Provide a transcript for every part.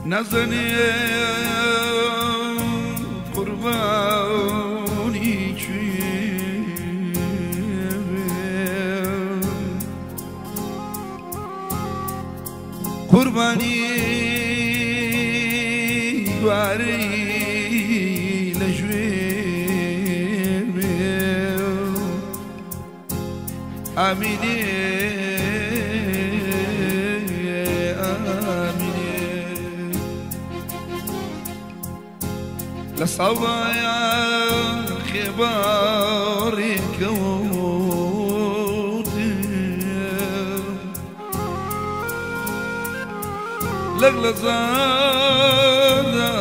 نازنین قربانی کوێ قربانی گوارەی لە ژوێ ئامینێ ئامینێ لە ساڵایە خێبارێ کەوتم لەگ لە زادا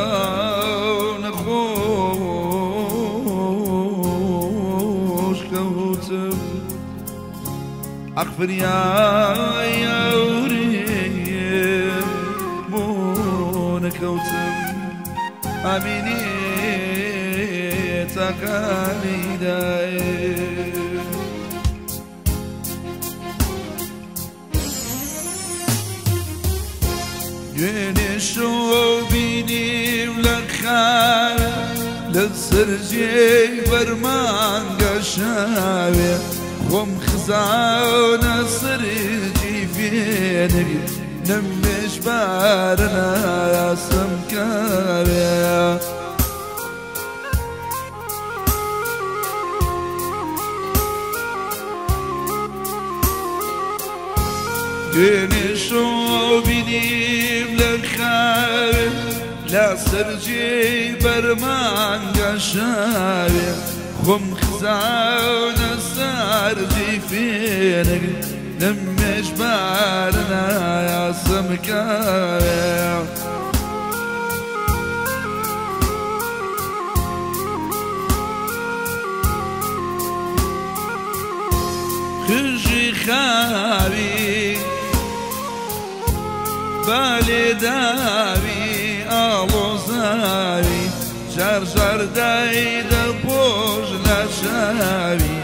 نەخۆش کەوتم ئەخفریای یاورێم بۆ نەکەوتم ئامینێ تاقانی دایێ دوێنێ شەو بینیم لە خار لەسەر جێی بەرمان گەشاوێ خۆم خزانە سەرجی فێنەبی نەمێش بارە ناسم کاوێ دوێنێ شەو بینیم لە خاوێ لەسەر جێی بەرمان گەشاوێ خۆم خزانە سەرجی فێنەبی نەمێش بارە ناسم کاوێ خژی خاوی بالێداوی ئاڵۆزاوی جار جار دایدە پۆش لە چاوی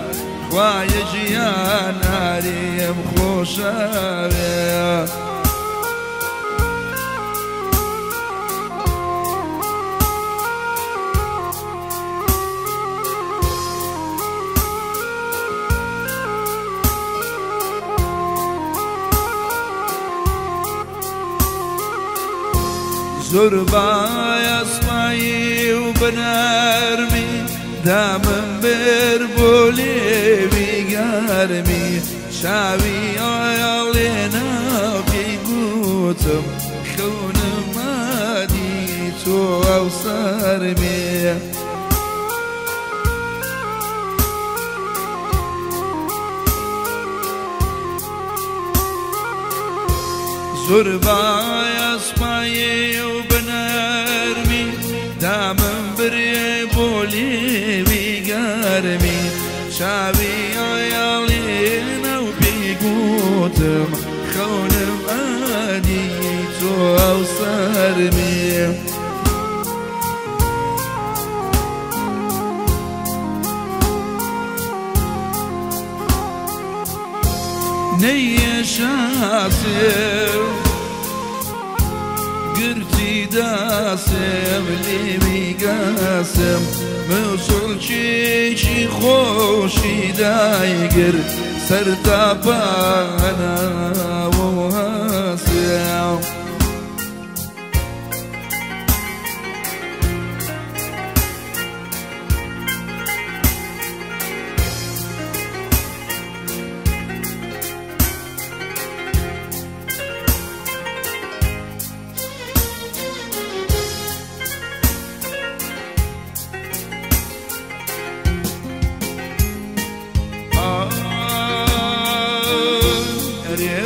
خوایە ژیان ئاریم خۆشاوێ زۆر بای ئەسمایی و بەنەرمی دامم بر بۆ لێوی گەرمی چاوی ئاڵێنا پێی گوتم خەونم ئادی تۆ ئەو سەرمێ زۆر بای ئەسمایی و بەنەرمی دامم برێ بۆ لێوی گەرمی چاوی ئایاڵێنە و پێی گوتم خەونم ئادی تۆ ئەو سەرمێ نەیەشاسێ گرتی داسم لێوی گاسم مەسڵکێکی خۆشی دایگر سەرتاپانە هاسێ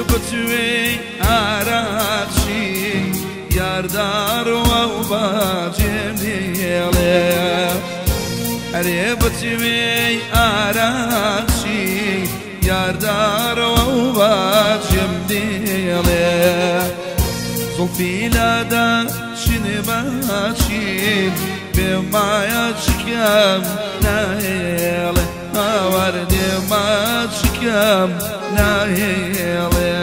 بەچوێ ئاراچی یاردارەوە و باجێم دێڵێ ئەرێ بەچوێ ئاراچی یاردارەوە و باجێم دێڵێ زوڵفی لادا چنماچین بێمایە چکەم ناهێڵێ هاوار دێما چکەم ناهێڵێ.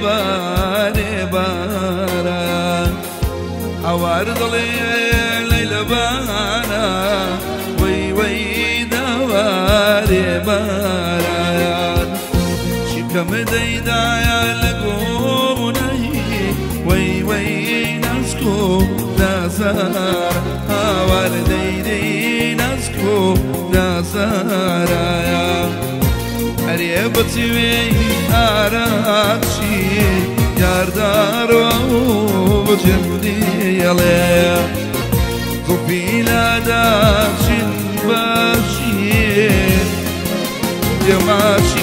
دەوارێ بارە هاوار دڵێ لەیلە بارە وەی وەی دەوارێ بارە چی بکەم دەیدایە لە گۆنەی وەی وەی ناسکۆ نازار هاوار دەیدەی ناسکۆ نازارایە ئەرێ بچوێ ئاراچی یاردارۆ بجەمدیڵێ زوڵفی لاداچین باشی دێماچی.